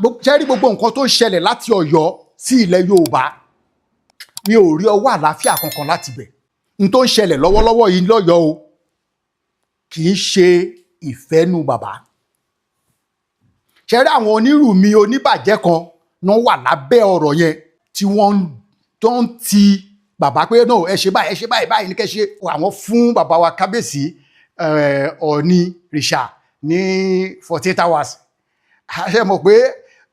Ṣé rí gbogbo nǹkan tó ń ṣẹlẹ̀ láti Ọ̀yọ́ sí ilẹ̀ Yorùbá, mi ò rí ọwọ́ àlàáfíà kankan láti bẹ̀. N tó ń ṣẹlẹ̀ lọ́wọ́lọ́wọ́ yìí lọ́yọ̀ọ́ o, kì í ṣe ìfẹ́nu bàbá. Ṣe rí àwọn onírùmí oníbàjẹ́ kan náà wà lábẹ́ ọ̀rọ̀ yẹn tí wọ́n tó ń ti bàbá pé, "No, ẹ ṣe báyìí, ẹ ṣe báyìí, báyìí ní kẹ́ ṣe." Àwọn fún bàbá wa kábíyèsí Ọọ̀ni rìṣà ní 48 hours. Ṣe mọ̀ pé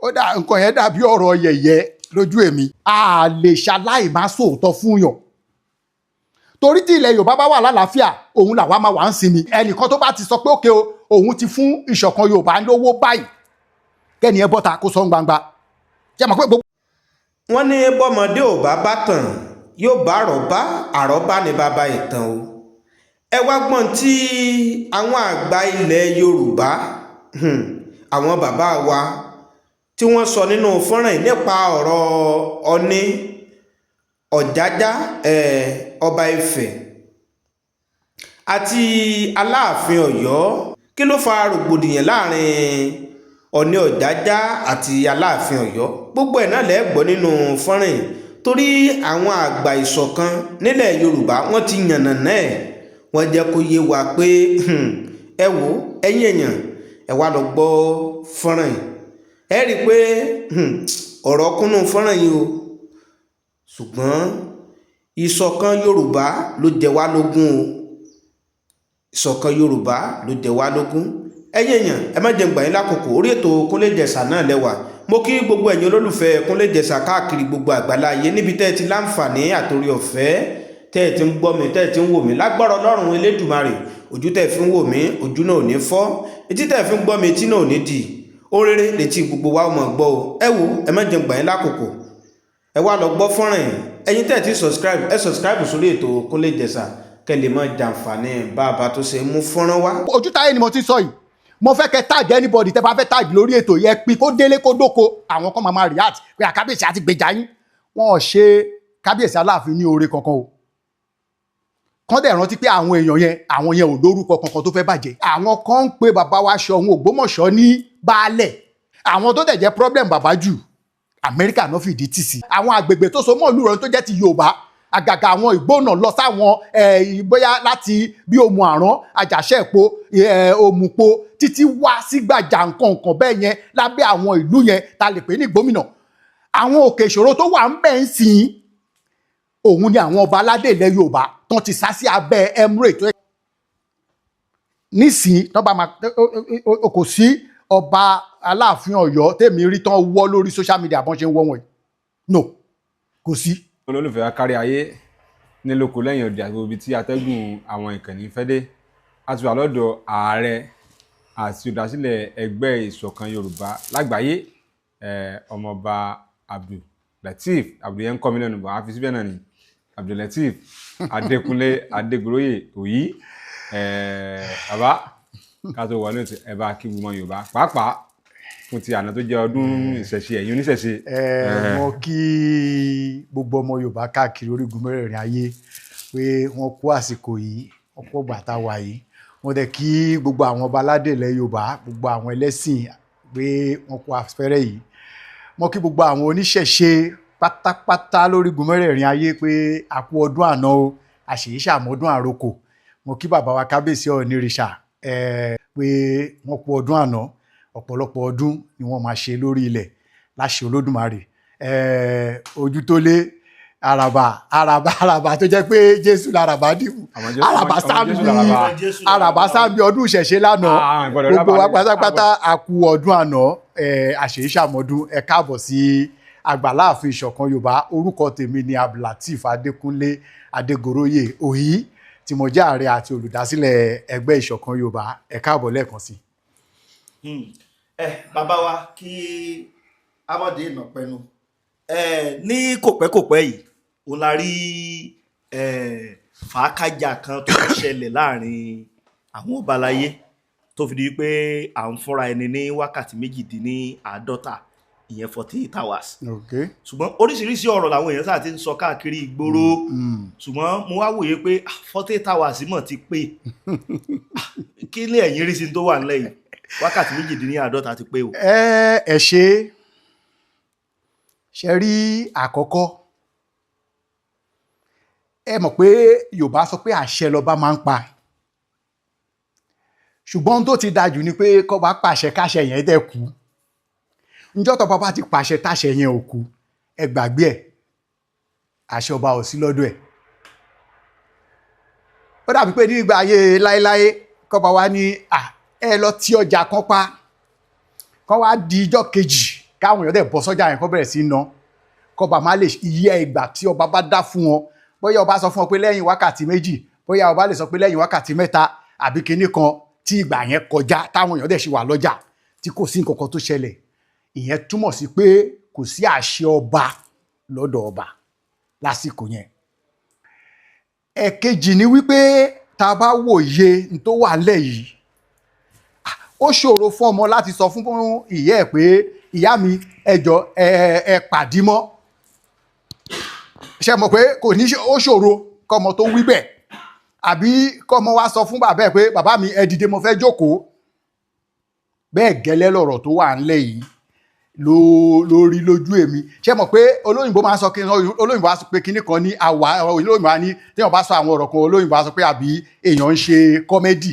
ó dà, nǹkan yẹn dàbí ọ̀rọ̀ yẹ̀yẹ́ lójú èmi. A lè ṣaláì má sòótọ́ fún yàn, torí tí ilẹ̀ Yorùbá bá wà lálàáfíà, òun làwa máa wà ń sinmi. Ẹnìkan tó bá ti sọ pé òkè o, òun ti fún ìṣọ̀kan Yorùbá lówó báyìí, kẹ́ni ẹ bọ́ta kó sọ ń gbangba. Ṣe mọ̀ pé gbogbo Wọ́n ní bọ́mọdé ò bá bá tàn, yóò bá àròbá. Àròbá ní bàbá ìtàn o. Ẹ wá gbọ́n tí àwọn àgbà ilẹ̀ Yorùbá, àwọn bàbá wa, tí wọ́n sọ nínú fọ́nrán yìí nípa ọ̀rọ̀ Ọọ̀ni Ọ̀jájá, Ọba Ifẹ̀ àti Aláàfin Ọ̀yọ́. Kí ló fa rògbòdìyàn láàrin Ọọ̀ni Ọ̀jájá àti Aláàfin Ọ̀yọ́? Gbogbo ẹ̀ náà lẹ́ gbọ́ nínú fọ́nrán yìí, torí àwọn àgbà ìṣọ̀kan nílẹ̀ Yorùbá, wọ́n ti yànnàná ẹ̀, wọ́n jẹ́ kó yé wa pé, ẹ wò, ẹ̀yin èèyàn, ẹ wá lọ gbọ́ fọ́nrán yìí. Ẹ rí i pé ọ̀rọ̀ kúnnú fọ́nrán yìí o, ṣùgbọ́n ìṣọ̀kan Yorùbá ló jẹ wá lógún o. Ìṣọ̀kan Yorùbá ló jẹ wá lógún. Ẹ̀yin èèyàn, ẹ má jẹun gbà yín lákòókò. Orí ètò Kúnlé Ìjẹ̀ṣà náà lẹ́wà. Mo kí gbogbo ẹ̀yin olólùfẹ́ Kúnlé Ìjẹ̀ṣà káàkiri gbogbo àgbàlá ayé, níbi tẹ́ ẹ ti láǹfààní àtòrí ọ̀fẹ́ tẹ́ ẹ ti ń gbọ́ mi, tẹ́ ẹ ti ń wò mí. Lágbára Ọlọ́run Elédùmarè, ojú tẹ́ ẹ fi ń wò mí, ojú náà ò ní fọ́. Etí tẹ́ ẹ fi ń gbọ́ mi, etí náà ò ní dì. Ó rere létí gbogbo wa ó mọ̀ gbọ́ o. Ẹ wo, ẹ má jẹun gbà yín lákòókò, ẹ wá lọ gbọ́ fọ́nrán yìí. Ẹ̀yin tẹ́ ẹ ti subscribe, ẹ subscribe sórí ètò Kúnlé Ìjẹ̀ṣà, kẹ́ lè máa jàǹfààní bá a bá tó ṣe mú fọ́nrán wá. Ojú táyé ni mo ti sọ yìí. Mo fẹ́ kẹ́ tag anybody tẹ́ bá fẹ́ tag lórí ètò yẹn, pin kó délé kó dóko. Àwọn kan máa react pé àkábíyèsí àti gbèjà yín. Wọn ò ṣe kábíyèsí Aláàfin ní oore kankan o. Kán dẹ̀ rántí pé àwọn èèyàn yẹn, àwọn yẹn ò lórúkọ kankan tó fẹ́ bàjẹ́. Àwọn kan ń pe bàbá wa Ṣọ̀ún Ògbómọ̀ṣọ́ ní baálẹ̀. Àwọn tó dẹ̀ jẹ́ problem bàbá jù, Amẹ́ríkà náà fìdí tì sí. Àwọn àgbègbè tó so mọ́ ìlú Ìlọrin tó jẹ́ ti Yorùbá, àgàgà àwọn ìgbónà lọ sáwọn bóyá láti bí Òmù Àrán, Àjàṣẹ́pọ̀, Òmùpó, títí wá sígbàjà, nǹkan nǹkan bẹ́ẹ̀ yẹn lábẹ́ àwọn ìlú yẹn ta lè pè ní gómìnà. Àwọn òkè ìṣòro tó wà ń bẹ̀ ń sìn, òun ni àwọn ọba aládé ilẹ̀ Yorùbá tán ti sá sí abẹ́ emirate tó nísìnyí tán bá máa. Kò sí ọba Aláàfin Ọ̀yọ́ tèmi rí tán wọ́ lórí social media bọ́n ṣe ń wọ́ wọn yìí. No, kò sí. Olólùfẹ́ wa kárí ayé, nílòkó, lẹ́yìn òde àti ibi tí atẹ́gùn àwọn ìkànnì fẹ́ dé, a ti wà lọ́dọ̀ ààrẹ àti olùdásílẹ̀ ẹgbẹ́ ìṣọ̀kan Yorùbá lágbàáyé, Ọmọọba Abdul Lateef Abdul yẹn ń kọ́ mi lẹ́nu bọ̀, àfi síbẹ̀ náà ni Abdul Lateef Adékúnlé Adégoróyè Òyí. Bàbá, ká tó wọlé, ẹ bá kí gbogbo Yorùbá, pàápàá fún ti àná tó jẹ́ ọdún ìṣẹ̀ṣe, ẹ̀yin oníṣẹ̀ṣe. Ẹ mo kí gbogbo ọmọ Yorùbá káàkiri orígun mẹ́rẹ̀ẹ̀rin ayé pé wọ́n kú àsìkò yìí, wọ́n kú ọgbà tá a wà yìí. Wọ́n dẹ̀ kí gbogbo àwọn ọba aládé ilẹ̀ Yorùbá, gbogbo àwọn ẹlẹ́sìn pé wọ́n kú afẹ́rẹ́ yìí. Mo kí gbogbo àwọn oníṣẹ̀ṣe pátápátá lórígun mẹ́rẹ̀ẹ̀rin ayé pé a kú ọdún àná o, àṣèyí ṣàmọ́dún àrokò. Mo kí bàbá wa kábíyèsí Ọọ̀nirìṣà pé wọ́n kú ọdún àná. Ọ̀pọ̀lọpọ̀ ọdún ni wọ́n máa ṣe lórí ilẹ̀ láṣẹ Olódùmarè. Ojú tó lé àràbà, àràbà, àràbà tó jẹ́ pé Jésù làràbà dìbò. Àràbà sáàmì, àràbà sáàmì ọdún ìṣẹ̀ṣe lánàá. Gbogbo wa pátápátá, a kú ọdún àná, àṣèyí ṣàmọ́dún. Ẹ káàbọ̀ sí àgbàláàfin ìṣọ̀kan Yorùbá. Orúkọ tèmi ni Abdulateef Adékúnlé Adégoróyè Òyí, tí mo jẹ́ ààrẹ àti olùdásílẹ̀ ẹgbẹ́ ìṣọ̀kan Yorùbá. Ẹ káàbọ̀ lẹ́ẹ̀kan sí. Ẹ bàbá wa, kí amọ̀dé ìnà pẹnu ẹ ní kòpẹ́kòpẹ́ yìí, òun la rí fàákàjà kan tó ń ṣẹlẹ̀ láàrin àwọn ọba aláyé, tó fi di pé à ń fúnra ẹni ní wákàtí 48, ìyẹn 48 hours. Ṣùgbọ́n oríṣiríṣi ọ̀rọ̀ làwọn èèyàn sáà ti ń sọ káàkiri ìgboro. Ṣùgbọ́n mo wá wòye pé 48 hours mọ̀ ti pé. Kí ni ẹ̀yin rí sí tó wà nílẹ̀ yìí? Wákàtí 48 ti pé o. Ẹ ṣe. Ṣe rí àkọ́kọ́, ẹ mọ̀ pé Yorùbá sọ pé àṣẹ lọba máa ń pa, ṣùgbọ́n tó ti dájú ni pé kọ́ba pàṣẹ káṣẹ yẹn dẹ̀ kú. Njọ́ tọ́ba bá ti pàṣẹ táṣẹ yẹn ò kú, ẹ gbàgbé ẹ̀, àṣẹ ọba ò sí lọ́dọ̀ ẹ̀. Ó dàbí pé nígbà ayé láéláé kọ́ba wa ní ẹ lọ tí ọjà kan pa, kọ́ wá di ijọ́ kejì káwọn èèyàn dẹ̀ bọ́ sọ́jà yẹn kọ́ bẹ̀rẹ̀ sí í ná, kọ́ba má lè iye ìgbà tí ọba bá dá fún wọn, bóyá ọba sọ fún wọn pé lẹ́yìn wákàtí 2, bóyá ọba lè sọ pé lẹ́yìn wákàtí 3 àbí kinní kan, tí ìgbà yẹn kọjá táwọn èèyàn dẹ̀ ṣì wà lọ́jà tí kò sí nǹkan kan tó ṣẹlẹ̀, ìyẹn túmọ̀ sí pé kò sí àṣẹ ọba lọ́dọ̀ ọba lásìkò yẹn. Ẹ̀kejì ni wípé tá a bá wòye n tó wà lẹ̀ yìí, ó ṣòro fún ọmọ láti sọ fún ìyá ẹ̀ pé ìyá mi ẹ jọ̀ọ́ ẹ pàdí mọ́. Ṣe mọ̀ pé kò ní, ó ṣòro kọ́mọ tó wí bẹ́ẹ̀, àbí kọ́mọ wá sọ fún bàbá ẹ̀ pé bàbá mi ẹ dìde mo fẹ́ jókòó. Bẹ́ẹ̀ gẹ́lẹ́ lọ̀rọ̀ tó wà ńlẹ̀ yìí lórí lójú èmi. Ṣe mọ̀ pé olóyìnbó máa ń sọ, olóyìnbó á sọ pé kinní kan ní àwa, olóyìnbó á ní téèyàn bá sọ àwọn ọ̀rọ̀ kan, olóyìnbó á sọ pé àbí èèyàn ń ṣe kọ́mẹ́dì.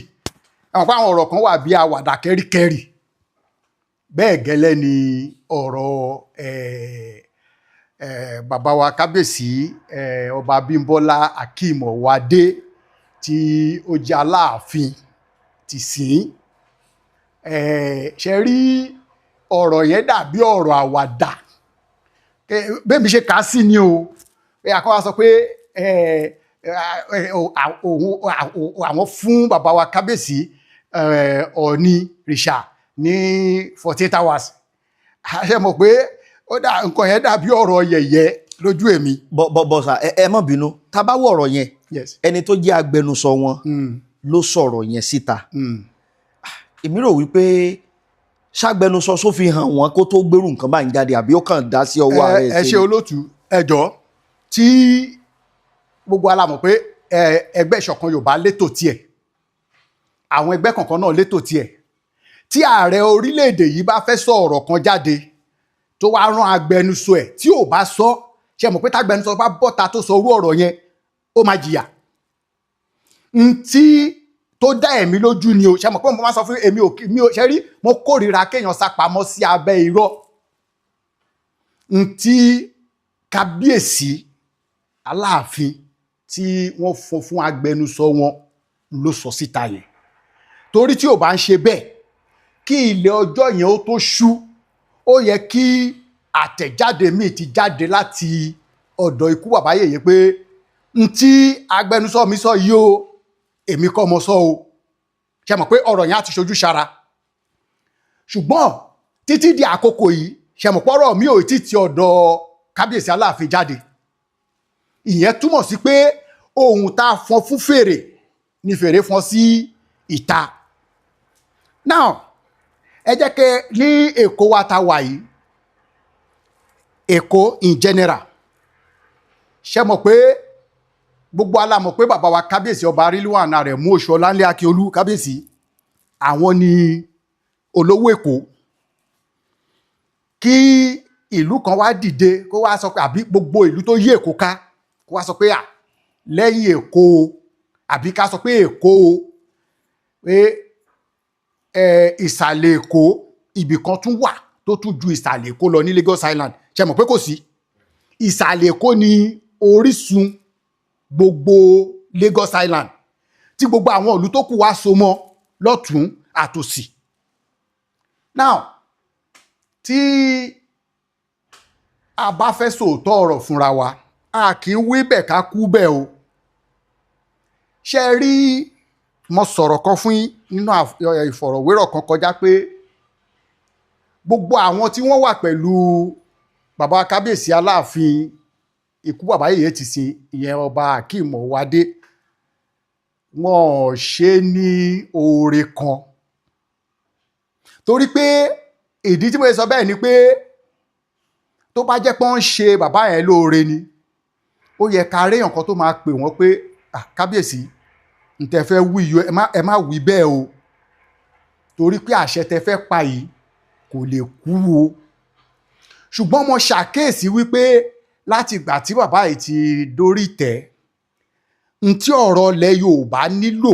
Àwọn pé àwọn ọ̀rọ̀ kan wà bí àwàdà kẹ́ríkẹ́rì. Bẹ́ẹ̀ gẹ́lẹ́ ni ọ̀rọ̀ bàbá wa kábíyèsí ọba Abímbọ́lá Akeem Ọ̀wádé tí ó jẹ́ Aláàfin ti sìn. Ṣe rí ọ̀rọ̀ yẹn dàbí ọ̀rọ̀ àwàdà, bẹ́ẹ̀ mi ṣe kà á sí ni o. Àkọ́wá sọ pé àwọn fún bàbá wa kábíyèsí Ọọ̀ni rìṣà ní 48 hours. Ṣe mọ̀ pé ó dà, nǹkan yẹn dàbí ọ̀rọ̀ yẹ̀yẹ́ lójú èmi. Bọ̀ sà, ẹ má bínú, tá a bá wọ ọ̀rọ̀ yẹn, ẹni tó jẹ́ agbẹnusọ wọn ló sọ̀rọ̀ yẹn síta. Èmi rò wípé ṣàgbẹnusọ sófin hàn wọn kó tó gbérù nǹkan bá ń jáde, àbí ó kàn dá sí ọwọ́ ààrẹ. Ẹ ṣe olótú, ẹ jọ̀ọ́, tí gbogbo wa la mọ̀ pé ẹgbẹ́ ìṣọ̀kan Yorùbá létò tiẹ̀, àwọn ẹgbẹ́ kọ̀ọ̀kan náà létò tiẹ̀. Tí ààrẹ orílẹ̀-èdè yìí bá fẹ́ sọ ọ̀rọ̀ kan jáde tó wá rán agbẹnusọ ẹ̀, tí ò bá sọ, ṣe mọ̀ pé tágbẹnusọ bá bọ́ta tó sọ orú ọ̀rọ̀ yẹn, ó máa jìyà. Ntí tó dá ẹ̀mí lójú ni o. Ṣe mọ̀ pé mo máa sọ fún èmi ò mi ò ṣe rí, mo kórìíra kéèyàn sá pamọ́ sí abẹ́ irọ́. Ntí kábíyèsí Aláàfin tí wọ́n fún fún agbẹnusọ wọn ló sọ síta yẹn, torí tí ò bá ń ṣe bẹ́ẹ̀, kí ilẹ̀ ọjọ́ yẹn ó tó ṣú, ó yẹ kí àtẹ̀jáde míì ti jáde láti ọ̀dọ̀ ikú bàbá yèyé pé ntí agbẹnusọ mi sọ yìí o, èmi kọ́ mo sọ o. Ṣe mọ̀ pé ọ̀rọ̀ yẹn á ti ṣojú ṣara. Ṣùgbọ́n títí di àkókò yìí, ṣe mọ̀ pọ́rọ̀ mi ò tí ti ọ̀dọ̀ kábíyèsí Aláàfin jáde. Ìyẹn túmọ̀ sí pé ohun tá a fọn fún fèrè ni fèrè fọn sí ìta. Now, ẹ jẹ́ kẹ́ ní Èkó wa ta wà yìí, Èkó in general, ṣe mọ̀ pé gbogbo wa la mọ̀ pé bàbá wa kábíyèsí ọba Rilwan Arẹ̀mú Oṣuọlánlé Akíolú kábíyèsí, àwọn ni olówó Èkó. Kí ìlú kan wá dìde kó wá sọ pé, àbí gbogbo ìlú tó yí Èkó ká kó wá sọ pé à lẹ́yìn Èkó, àbí ká sọ pé Èkó pé ìsàlẹ̀ Èkó ibì kan tún wà tó tún ju ìsàlẹ̀ Èkó lọ ní Lagos Island. Ṣe mọ̀ pé kò sí? Ìsàlẹ̀ Èkó ni orísun gbogbo Lagos Island tí gbogbo àwọn ìlú tó kù wá so mọ́ lọ́tún àtòsì. Now, tí a bá fẹ́ sòótọ́ ọ̀rọ̀ fúnra wa, a kì í wí bẹ́ẹ̀ ká kú bẹ́ẹ̀ o. Ṣe rí, mo sọ̀rọ̀ kan fún yín nínú ìfọ̀rọ̀wérọ̀ kan kọjá pé gbogbo àwọn tí wọ́n wà pẹ̀lú bàbá kábíyèsí Aláàfin ikú bàbá yèyé ti ṣe, ìyẹn ọba Akeem Ọ̀wádé, wọn ò ṣe ní oore kan. Torí pé ìdí tí mo sọ bẹ́ẹ̀ ni pé tó bá jẹ́ pé wọ́n ń ṣe bàbá yẹn lóore ni, ó yẹ ká réyàn kan tó máa pè wọ́n pé kábíyèsí, n tẹ́ fẹ́ wí yìí, ẹ má wí bẹ́ẹ̀ o, torí pé àṣẹ tẹ́ fẹ́ pa yìí kò lè kú o. Ṣùgbọ́n mo ṣàkíyèsí wípé láti ìgbà tí bàbá yìí ti dórí ìtẹ́, n tí ọ̀rọ̀ ilẹ̀ Yorùbá nílò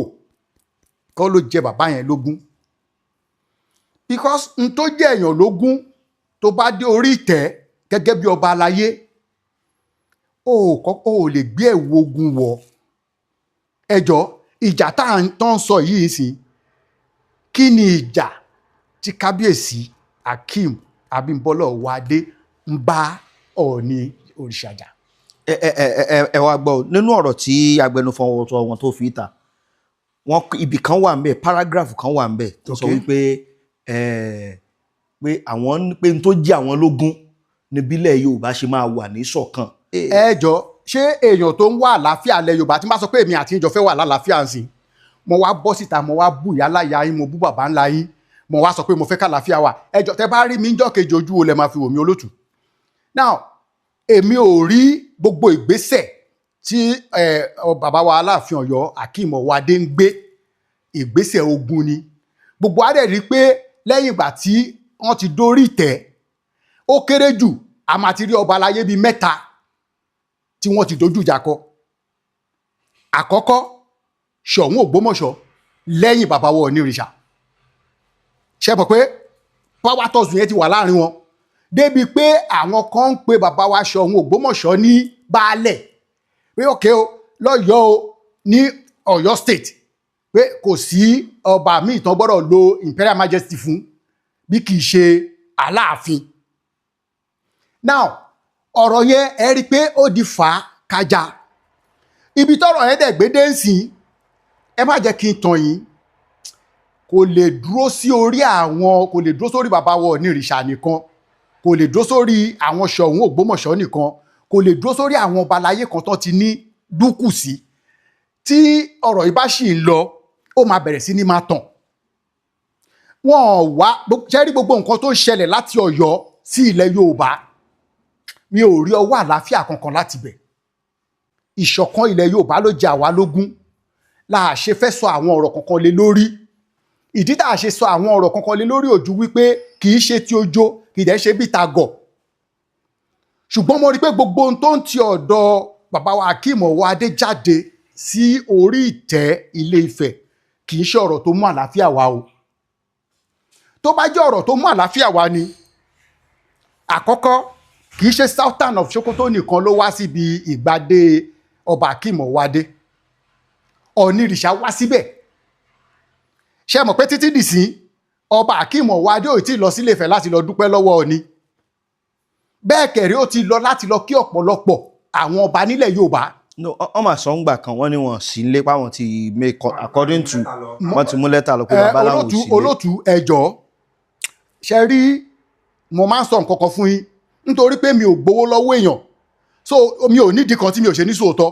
kọ́ ló jẹ bàbá yẹn lógún, because n tó jẹ́ èèyàn lógún tó bá dé orí ìtẹ́ gẹ́gẹ́ bí ọba aláyé, o ò kọ́kọ́ ò lè gbé ẹ̀wù ogun wọ̀. Ẹjọ́ ìjà tá à ń tán sọ yìí sí, kí ni ìjà tí kábíyèsí Akeem Abímbọ́lá Ọwọ́adé ń bá Ọọ̀ni òrìṣà jà? Ẹ ẹ ẹ ẹ ẹ wá gbọ́ o, nínú ọ̀rọ̀ tí agbẹnusọ wọn tó fi ìta wọn, ibì kan wà ńbẹ̀, paragraph kan wà ńbẹ̀ tó sọ wípé pé àwọn pé n tó jẹ́ àwọn lógún ní bílẹ̀ Yorùbá ṣe máa wà ní ṣọ̀kan. Ẹ jọ, ṣé èèyàn tó ń wá àlàáfíà lẹ Yorùbá, tí n bá sọ pé èmi àti ìjọ fẹ́ wà lálàáfíà ń sìn, mo wá bọ́ síta, mo wá bú ìyá láyà yín, mo bú bàbá ńlá yín, mo wá sọ pé mo fẹ́ kàlàáfíà wà, ẹ jọ, tẹ bá rí mi ńjọ́ kejì, ojú wo lẹ máa fi wò mí, olótù? Now, èmi ò rí gbogbo ìgbésẹ̀ tí bàbá wa Aláàfin Ọ̀yọ́ Akeem Ọwọ́adé ń gbé, ìgbésẹ̀ ogun ni. Gbogbo á dẹ̀ rí i pé lẹ́yìn ìgbà tí wọ́n ti dórí ìtẹ́, ó kéré jù a máa ti rí ọba aláyé bíi mẹ́ta tí wọ́n ti dojú ìjà kọ. Àkọ́kọ́, Ṣọ̀ún Ògbómọ̀ṣọ́ lẹ́yìn bàbá wa Ọ̀nìrìṣà. Ṣe mọ̀ pé power tussle yẹn ti wà láàrin wọn débi pé àwọn kan ń pe bàbá wa Ṣọ̀ún Ògbómọ̀ṣọ́ ní baálẹ̀, pé òkè o lọ́yọ̀ọ́ o, ní Ọ̀yọ́ State, pé kò sí ọba míì tán gbọ́dọ̀ lo Imperial Majesty fún bí kì í ṣe Aláàfin. Now, ọ̀rọ̀ yẹn, ẹ rí i pé ó di fà á kájà. Ibi tọ́rọ̀ yẹn dẹ̀ gbé dé ń sìn, ẹ má jẹ́ kí n tàn yín, kò lè dúró sí orí àwọn, kò lè dúró sórí bàbá wa Ọ̀nìrìṣà nìkan, kò lè dúró sórí àwọn Ṣọ̀ún Ògbómọ̀ṣọ́ nìkan, kò lè dúró sórí àwọn ọba aláyé kan tó ti ní dúkù sí. Tí ọ̀rọ̀ yìí bá sì ń lọ, ó máa bẹ̀rẹ̀ sí ní máa tàn. Wọn wá ṣe rí gbogbo nǹkan tó ń ṣẹlẹ̀ láti Ọ̀yọ́ sí ilẹ̀ Yorùbá, mi ò rí ọwọ́ àlàáfíà kankan láti bẹ̀. Ìṣọ̀kan ilẹ̀ Yorùbá ló jẹ àwa lógún la ṣe fẹ́ sọ àwọn ọ̀rọ̀ kankan lé lórí. Ìdí tá a ṣe sọ àwọn ọ̀rọ̀ kankan lé lórí ojú wípé kì í ṣe ti ojo, kì í dẹ̀ ṣe bí ta gọ̀. Ṣùgbọ́n mo rí pé gbogbo ohun tó ń ti ọ̀dọ̀ bàbá wa Akeem Ọwọ́adé jáde sí orí ìtẹ́ Ilé Ifẹ̀ kì í ṣe ọ̀rọ̀ tó mú àlàáfíà wá o. Tó bá jẹ́ ọ̀rọ̀ tó mú àlàáfíà wá ni, àkọ́kọ́, kì í ṣe Sultan of Sokoto nìkan ló wá síbi ìgbàdé ọba Akeem Ọwọ́adé. Ọ̀nìrìṣà wá síbẹ̀. Ṣe mọ̀ pé títí dìsín, ọba Akeem Ọwọ́adé ò tí ì lọ sílé Ifẹ̀ láti lọ dúpẹ́ lọ́wọ́ Ọọ̀ni. Bẹ́ẹ̀ kẹ̀rí, ó ti lọ láti lọ kí ọ̀pọ̀lọpọ̀ àwọn ọba nílẹ̀ Yorùbá. No, wọ́n máa sọ ń gbà kan, wọ́n ní wọ́n sí ilé páwọn ti make, according to wọ́n ti mú lẹ́tà lọ pé bàbá làwọn ò Olótú, sí ilé. Olótú, ẹjọ́, ṣe rí, mo máa ń sọ nǹkan kan fún yín nítorí pé mi ò gbowó lọ́wọ́ èèyàn, so mi ò nídìí kan tí mi ò ṣe ní sòótọ́.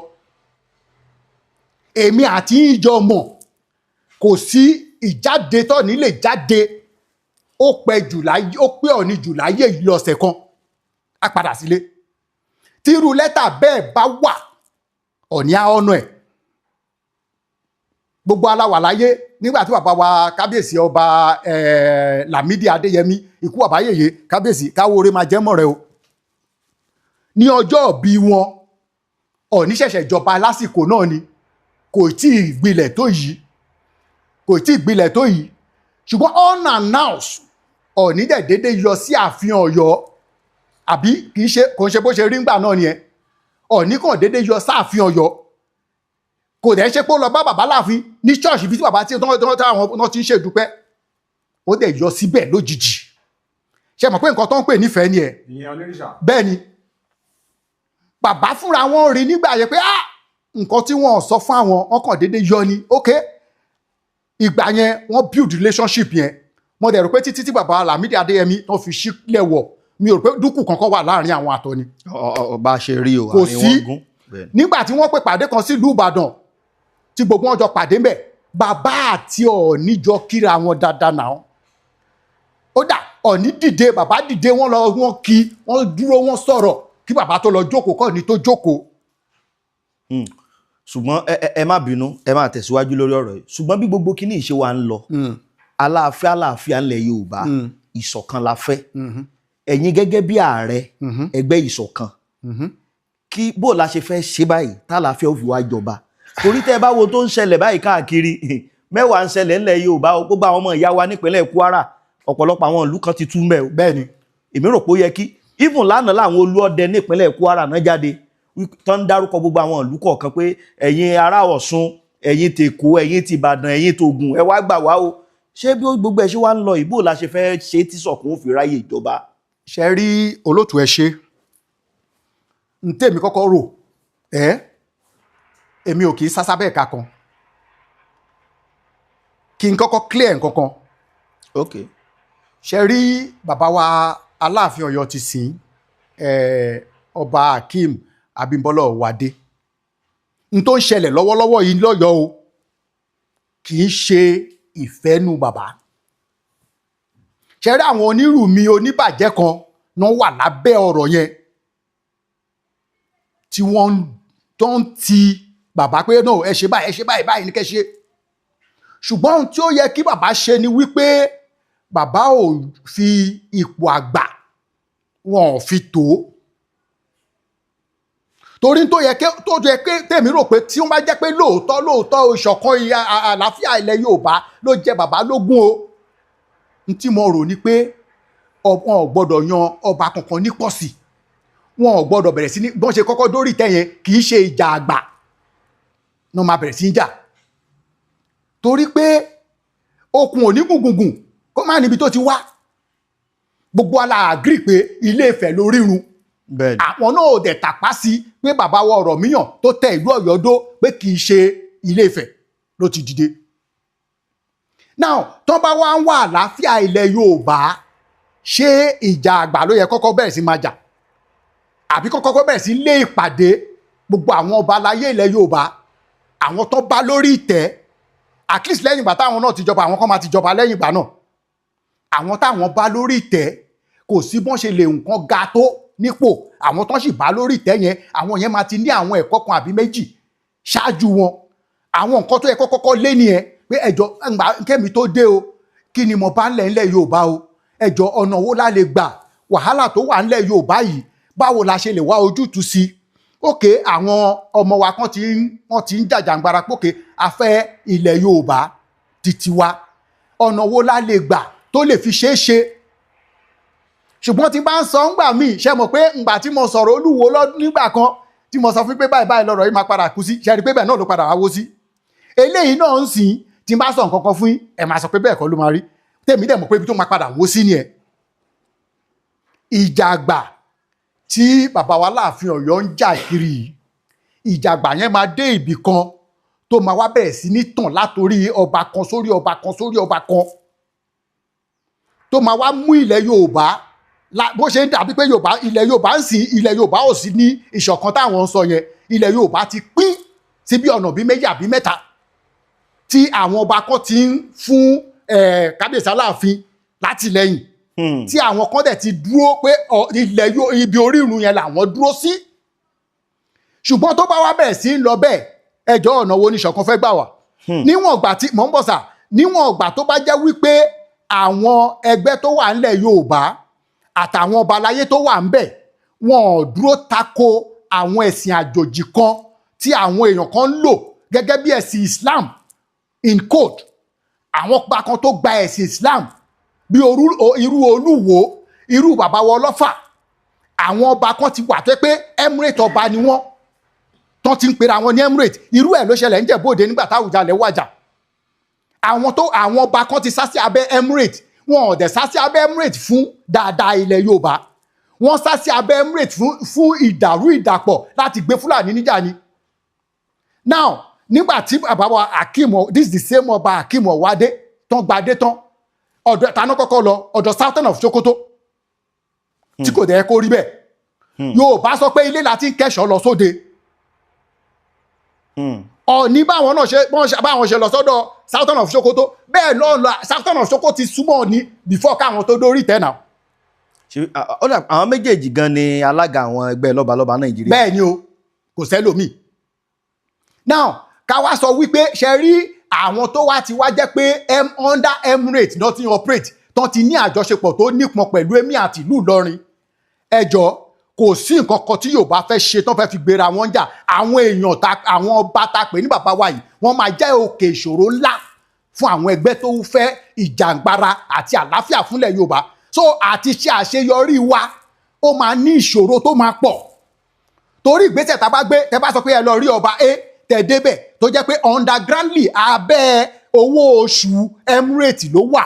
Èmi àti ìjọ mọ̀, kò sí ìjáde tọ́ni lè jáde, ó pẹ́ jù láyé, ó pẹ́ Ọ̀ní jù láyé lọ́sẹ̀ kan, á padà sílé. Tí irú lẹ́tà bẹ́ẹ̀ bá wà, Ọ̀ní á ọ̀nà ẹ̀. Gbogbo aláwà láyé nígbà tí bàbá wa kábíyèsí ọba Lámídì Adéyẹmí, ikú bàbá yèyé, kábíyèsí káwóore máa jẹ́ mọ́ rẹ o, ní ọjọ́ ìbí wọn, Ọ̀ní ṣẹ̀ṣẹ̀ jọba lásìkò náà ni, kò tí ì gbilẹ̀ tó yìí, kò tí ì gbilẹ̀ tó yìí. Ṣùgbọ́n unannounced, Ọ̀ní dẹ̀ déédéé yọ sí ààfin Ọ̀yọ́. Àbí kì í ṣe, kò ń ṣe bó ṣe rí ńgbà náà nìyẹn? Ọ̀ní kàn déédéé yọ sáàfin Ọ̀yọ́, kò dẹ̀ ṣe pé ó lọ bá bàbá láàfin ní ṣọ́ọ̀ṣì bí tí bàbá tí táwọn náà ti ń ṣèdúpẹ́. Ó dẹ̀ yọ síbẹ̀ lójijì. Ṣe mọ̀ pé nǹkan tó ń pè nífẹ̀ẹ́ ni ẹ̀? Ìyẹn Onírìṣà. Bẹ́ẹ̀ ni, bàbá fúnra wọn rí nígbà yẹn pé ah, nǹkan tí wọ́n sọ fún àwọn, wọn kàn déédéé yọ ni. Ok, ìgbà yẹn wọ́n build relationship yẹn. Mo dẹ̀ rò pé títí tí bàbá Lámídì Adéyẹmí tó fi sílẹ̀ wọ̀, mi ò rò pé dúkù kankan wà láàrin àwọn àtọ́ni. Bá a ṣe rí o, Kò àárín sí. wọn gún. Bẹ́ẹ̀ ni. Nígbà tí wọ́n pè pàdé kan sílùú Ìbàdàn tí gbogbo wọn jọ pàdé ńbẹ̀, bàbá àti Ọọ̀ni jọ kíra wọn dáadáa náà. Ó dà, Ọọ̀ni dìde, bàbá dìde, wọ́n lọ, wọ́n kí, wọ́n dúró, wọ́n sọ̀rọ̀ kí bàbá tó lọ jókòó, kọ́ ni tó jókòó. Ṣùgbọ́n ẹ má bínú, ẹ má tẹ̀síwájú lórí ọ̀rọ̀ yìí. Ṣùgbọ́n bí gbogbo kíní ìṣe wa ń lọ, aláàfin, aláàfin ńlẹ̀ Yorùbá, ìṣọ̀kan la fẹ́. Ẹ̀yin gẹ́gẹ́ bí ààrẹ ẹgbẹ́ ìṣọ̀kan, kí bó la ṣe fẹ́ ṣe báyìí tálàáfíà ó fi wá jọba? Torí tẹ́ ẹ bá wo tó ń ṣẹlẹ̀ báyìí káàkiri, mẹ́wàá ń ṣẹlẹ̀ ńlẹ̀ Yorùbá o. Gbogbo àwọn ọmọ ìyá wa nípínlẹ̀ Kwara, ọ̀pọ̀lọpọ̀ àwọn ìlú kan ti tú mbẹ́ o. Bẹ́ẹ̀ni. Èmi rò pé ó yẹ kí even lánàá làwọn olúọdẹ nípínlẹ̀ Kwara náà jáde tó ń dárúkọ gbogbo àwọn ìlú kọ̀ọ̀kan pé ẹ̀yin ará Ọ̀ṣun, ẹ̀yin tèkó, ẹ̀yin tìbàdàn, ẹ̀yin tògùn, ẹ wá gbà wá o. Ṣé bí gbogbo ẹ̀ ṣe wá ń lọ ìbò la ṣe fẹ́ ṣe tí ṣọ̀kan ó fi ráyè ìjọba? Ṣe rí, olóòtú, ẹ ṣe n tèmi kọ́kọ́ rò ẹ́. Èmi ò kì í sásá bẹ́ẹ̀ ká kan kí n kọ́kọ́ clear nǹkan kan. Ṣe rí, bàbá wa Aláàfin Ọ̀yọ́ ti sìn, Ọba Akeem Abímbọ́lá Ọ̀wádé, n tó ń ṣẹlẹ̀ lọ́wọ́lọ́wọ́ yìí lọ́yọ̀ọ́ o, kì í ṣe ìfẹ́nu bàbá. Ṣe rí, àwọn onírùmí oníbàjẹ́ kan náà wà lábẹ́ ọ̀rọ̀ yẹn tí wọ́n tó ń ti bàbá pé no, ẹ ṣe báyìí, ẹ ṣe báyìí, báyìí ní kẹ́ ṣe. Ṣùgbọ́n ohun tí ó yẹ kí bàbá ṣe ni wípé bàbá ò fi ipò àgbà, wọn ò fi tó, torí tó yẹ ké tèmi rò pé tí wọ́n bá jẹ́ pé lóòótọ́ lóòótọ́ ìṣọ̀kan àlàáfíà ilẹ̀ Yorùbá ló jẹ bàbá lógún o, n tí mo rò ni pé wọn ò gbọ́dọ̀ yan ọba kankan ní pọ̀sì, wọn ò gbọ́dọ̀ bẹ̀rẹ̀ sí ní bọ́n ṣe kọ́kọ́ dórí ìtẹ́ yẹn. Kì í ṣe ìjà àgbà náà máa bẹ̀rẹ̀ sí ní jà, torí pé okùn ò ní gùngùngùn kó má níbi tó ti wá. Gbogbo ala agree pé Ilé Ifẹ̀ lórírun. Àwọn náà ò dẹ̀ tàpá sí pé bàbá wa Ọ̀rànmíyàn tó tẹ ìlú Ọ̀yọ́ dó pé kì í ṣe Ilé Ifẹ̀ ló ti dìde. Now, tó bá wá ń wá àlàáfíà ilẹ̀ Yorùbá, ṣé ìjà àgbà ló yẹ kọ́kọ́ bẹ̀rẹ̀ sí máa jà, àbí kọ́kọ́ bẹ̀rẹ̀ sí lé ìpàdé gbogbo àwọn ọba aláyé ilẹ̀ Yorùbá, àwọn tó bá lórí ìtẹ́, at least lẹ́yìn ìgbà táwọn náà ti jọba, àwọn kan máa ti jọba lẹ́yìn ìgbà náà, àwọn táwọn bá lórí ìtẹ́, kò sí bọ́n ṣe lè nǹkan ga tó nípò, àwọn tó sì bá lórí ìtẹ́ yẹn, àwọn yẹn máa ti ní àwọn ẹ̀kọ́ kan àbí méjì ṣáájú wọn. Àwọn nǹkan tó yẹ kọ́kọ́ lé nìyẹn pé ẹjọ́ ńgbà kẹ́mi tó dé o, kí ni mo bá ńlẹ̀ ńlẹ̀ Yorùbá o? Ẹjọ́, ọ̀nà wo la lè gbà? Wàhálà tó wà ńlẹ̀ Yorùbá yìí, báwo la ṣe lè wá ojútùú sí? Òkè àwọn ọmọ wa kan ti ń wọ́n ti ń jàjàǹgbara pókè a fẹ́ ilẹ̀ Yorùbá títí wa, ọ̀nà wo la lè gbà tó lè fi ṣeé ṣe? Ṣùgbọ́n tí bá ń sọ ńgbà míì, ṣe mọ̀ pé ńgbà tí mo sọ̀rọ̀ Olúwo lọ́dún nígbà kan tí mo sọ fún pé báyìí báyìí lọ́rọ̀ yìí máa padà kú sí, ṣe rí pé bẹ́ẹ̀ náà ló padà wá wó sí. Eléyìí náà ń sìn, tí n bá sọ nǹkan kan fún yín, ẹ máa sọ pé bẹ́ẹ̀ kọ́ ló máa rí. Tèmi dẹ̀ mọ̀ pé ibi tó máa padà wó sí nìyẹn. Ìjà àgbà tí bàbá wa Láàfin Ọ̀yọ́ ń jà kiri yìí, ìjà àgbà yẹn máa dé ibì kan tó máa wá bẹ̀rẹ̀ sí ní tàn látòrí ọba kan sórí ọba kan sórí ọba kan, tó máa wá mú ilẹ̀ Yorùbá bó ṣe ń dàbí pé Yorùbá, ilẹ̀ Yorùbá ń sìn, ilẹ̀ Yorùbá ò sí ní ìṣọ̀kan táwọn ń sọ yẹn. Ilẹ̀ Yorùbá ti pín sí bí ọ̀nà bí méjì àbí mẹ́ta tí àwọn ọba kan ti ń fún kábíyèsí Aláàfin látìlẹ́yìn, tí àwọn kan dẹ̀ ti dúró pé ilẹ̀ ibi orírun yẹn làwọn dúró sí. Ṣùgbọ́n tó bá wá bẹ̀rẹ̀ sí ń lọ bẹ́ẹ̀, ẹjọ́, ọ̀nà wo ni ìṣọ̀kan fẹ́ gbà wá? Níwọ̀n ìgbà tí mò ń bọ̀ sà, níwọ̀n ìgbà tó bá jẹ́ wípé àwọn ẹgbẹ́ tó wà ńlẹ̀ Yorùbá àtàwọn ọba aláyé tó wà ńbẹ̀, wọn ò dúró tako àwọn ẹ̀sìn àjòjì kan tí àwọn èèyàn kan ń lò gẹ́gẹ́ bí ẹ̀sìn Islam in code, àwọn ọba kan tó gba ẹ̀sìn Islam bí irú Olúwo, irú bàbá wa Ọlọ́fà, àwọn ọba kan ti wà tó yẹ pé emirate ọba ni wọ́n, tán ti ń pera wọn ní emirate. Irú ẹ̀ ló ṣẹlẹ̀ ń Jẹ̀bú-Òde nígbà táwùjalẹ̀ wàjà. Àwọn tó àwọn ọba kan ti sá sí abẹ́ emirate. Wọn ò dẹ̀ sá sí abẹ́ emirate fún dáadáa ilẹ̀ Yorùbá, wọ́n sá sí abẹ́ emirate fún ìdàrú ìdàpọ̀ láti gbé Fúlàní níjà ni. Now, nígbà tí bàbá wa Akeem, this is the same ọba Akeem Ọ̀wádé tán gbadé tán, ọ̀dọ̀ tàná kọ́kọ́ lọ? Ọ̀dọ̀ Sultan of Sokoto, tí kò dẹ̀ kó rí bẹ́ẹ̀. Yorùbá sọ pé ilé la ti ń kẹ́ṣọ̀ọ́ lọ sóde. Ọ̀ní báwọn náà ṣe bọ́n ṣe báwọn ṣe lọ sọ́dọ̀ Sultan of Sokoto, bẹ́ẹ̀ lọ́ọ́ lọ. Sultan of Sokoto ti súnmọ́ Ọ̀ní before káwọn tó dórí ìtẹ́ náà. Ó dà, àwọn méjèèjì gan ni alága àwọn ẹgbẹ́ lọ́balọ́ba Nàìjíríà. Bẹ́ẹ̀ ni o, kò sẹ́lòmíì. Now, ká wá sọ wípé ṣe rí àwọn tó wá ti wá jẹ́ pé under emirate nothing operate. tán ti ní àjọṣepọ̀ tó nípọn pẹ̀lú emir àti ìlú Ìlọrin. Ẹ jọ̀ọ́, kò sí nǹkan kan tí Yorùbá fẹ́ ṣe tán fẹ́ fi gbéra wọn jà. Àwọn èèyàn ta, àwọn ọba ta pè ní bàbá wa yìí, wọ́n máa jẹ́ òkè ìṣòro ńlá fún àwọn ẹgbẹ́ tó ń fẹ́ ìjàngbara àti àlàáfíà fúnlẹ̀ Yorùbá. So àti ṣe àṣeyọrí wa, ó máa ní ìṣòro tó máa pọ̀, torí ìgbésẹ̀ tá a bá gbé, tẹ́ bá sọ pé ẹ lọ rí ọba A, tẹ́ débẹ̀, tó jẹ́ pé undergroundly abẹ́ owó oṣù Emirate ló wà,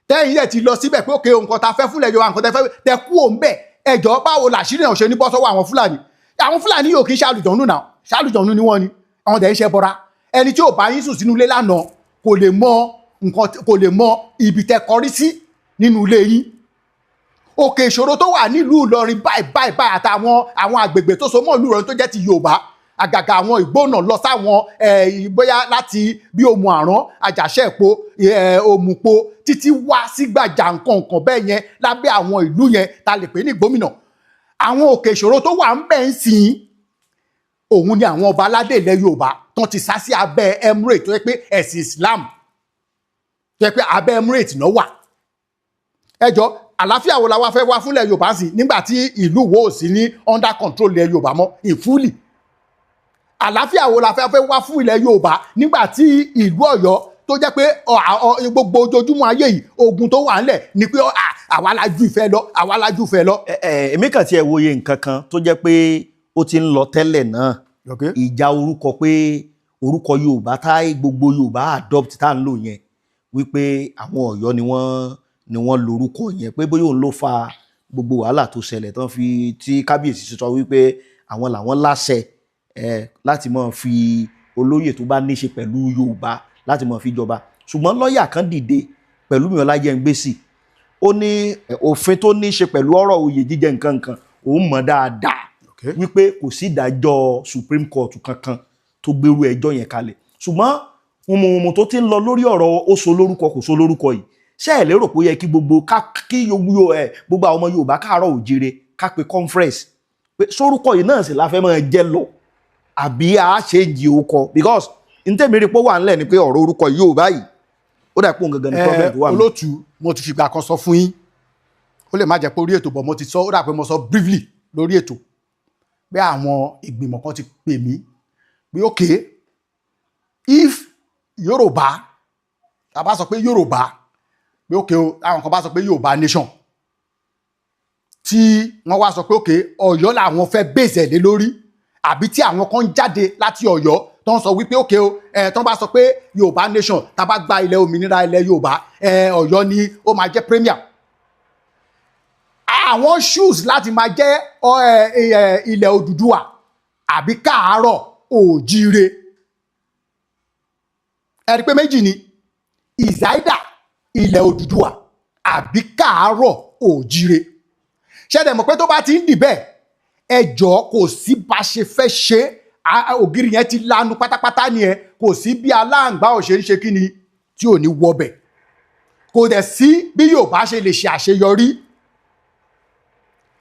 tẹ́yìn dẹ̀ ti lọ síbẹ̀ pé òkè nǹkan ta fẹ́ fúnlẹ̀ Yorùbá, nǹkan tẹ́ fẹ́ tẹ́ kú òun bẹ̀. Ẹjọ́, báwo làṣírí náà ṣe ní bọ́ sọ́wọ́ àwọn Fúlàní? Àwọn Fúlàní yóò kí ń ṣàlùjọ̀nù náà, ṣàlùjọ̀nù ni wọ́n ni àwọn tẹ̀ ń ṣe bọ́ra. Ẹni tí ò bá yín sùn sínú ilé lánàá kò lè mọ nǹkan, kò lè mọ ibi tẹ́ kọrí sí nínú ilé yín. Òkè ìṣòro tó wà nílùú Ìlọrin báyìí báyìí báyìí, àtàwọn àwọn àgbègbè tó so mọ́ ìlú Ìlọrin tó jẹ́ ti Yorùbá, àgàgà àwọn ìgbónà lọ sáwọn bóyá láti bí Òmù Àrán, Àjàṣẹ́pò, Òmùpó, títí wá sígbàjà, nǹkan nǹkan bẹ́ẹ̀ yẹn lábẹ́ àwọn ìlú yẹn ta lè pè ní gómìnà. Àwọn òkè ìṣòro tó wà ń bẹ̀ ń sìn, òun ni àwọn ọba aládé ilẹ̀ Yorùbá tán ti sá sí abẹ́ Emirate, tó yẹ pé ẹ̀sìn Islam, tó yẹ pé abẹ́ Emirate náà wà. Ẹ jọ, àlàáfíà wo la wá fẹ́ wá fúnlẹ̀ Yorùbá sí nígbà tí ìlú wo ò sí ní under control ilẹ̀ Yorùbá mọ́ ìfúlì? Àlàáfíà wo la fẹ́ fẹ́ wá fún ilẹ̀ Yorùbá nígbà tí ìlú Ọ̀yọ́, tó jẹ́ pé gbogbo ojoojúmọ́ ayé yìí, ogun tó wà ńlẹ̀ ni pé àwa la ju ìfẹ́ lọ, àwa la ju ìfẹ́ lọ? Ẹ ẹ, èmi kàn tiẹ̀ wòye nǹkan kan tó jẹ́ pé ó ti ń lọ tẹ́lẹ̀ náà. Ìjà orúkọ, pé orúkọ Yorùbá tá gbogbo Yorùbá adopt, tá à ń lò yẹn, wípé àwọn Ọ̀yọ́ ni wọ́n lórúkọ yẹn, pé bóyá òun ló fa gbogbo wàhálà tó ṣẹlẹ̀ tán fi tí kábíyèsí sọ wípé àwọn làwọn láṣẹ láti máa fi olóyè tó bá níṣe pẹ̀lú Yorùbá láti máa fi jọba. Ṣùgbọ́n lọ́ọ̀yà kan dìde, Pẹ̀lúmi Ọlájẹ́ngbèsì, ó ní òfin tó ní ṣe pẹ̀lú ọ̀rọ̀ oyè jíjẹ nǹkan nǹkan, òun mọ̀ dáadáa wípé kò sí ìdájọ́ Supreme Court kankan tó gbérú ẹjọ́ yẹn kalẹ̀. Ṣùgbọ́n hùmùhùmù tó ti ń lọ lórí ọ̀rọ̀ ó so lórúkọ, kò so lórúkọ yìí, ṣé ẹ lérò pé ó yẹ kí gbogbo ká kí gbogbo ẹ gbogbo àwọn ọmọ Yorùbá káàárọ̀ òjire ká pe conference pé sórúkọ yìí náà sì la fẹ́ máa jẹ́ lọ, àbí a ṣe ń jí orúkọ? Because n tẹ́mi rí pé ó wà ńlẹ̀ ni pé ọ̀rọ̀ orúkọ yìí ò báyìí, ó dà pé òun gangan ni problem tó wà níbẹ̀. Olótú, mo ti fìgbà kan sọ fún yín, ó lè má jẹ́ pé orí ètò bọ̀, mo ti sọ, ó dà pé mo sọ briefly lórí ètò pé àwọn ìgbìmọ̀ kan ti pè mí pé okay, if Yorùbá, tá a bá sọ pé Yorùbá, pé okay o, àwọn kan bá sọ pé Yorùbá nation, tí wọ́n wá sọ pé okay, Ọ̀yọ́ làwọn fẹ́ bèzẹ̀ lé lórí, àbí tí àwọn kan jáde láti Ọ̀yọ́ tó ń sọ wípé okay o, ẹ tó ń bá sọ pé Yorùbá nation, tá a bá gba ilẹ̀ òmìnira ilẹ̀ Yorùbá, Ọ̀yọ́ ni ó máa jẹ́ premier, àwọn choose láti máa jẹ́ ilẹ̀ Odùduwà àbí káàárọ̀ òjíire. Ẹ rí i pé méjì ni, ìzáídà ilẹ̀ Odùduwà àbí káàárọ̀ òjíire. Ṣẹ́dẹ̀ mọ̀ pé tó bá ti ń dì bẹ́ẹ̀, ẹ jọ̀ọ́, kò sí bá ṣe fẹ́ ṣe é, ògiri yẹn ti lanu pátápátá ni ẹ. Kò sí bí aláǹgbá ò ṣe ń ṣe kí ni tí ò ní wọbẹ̀. Kò dẹ̀ sí bí Yorùbá ṣe lè ṣe àṣeyọrí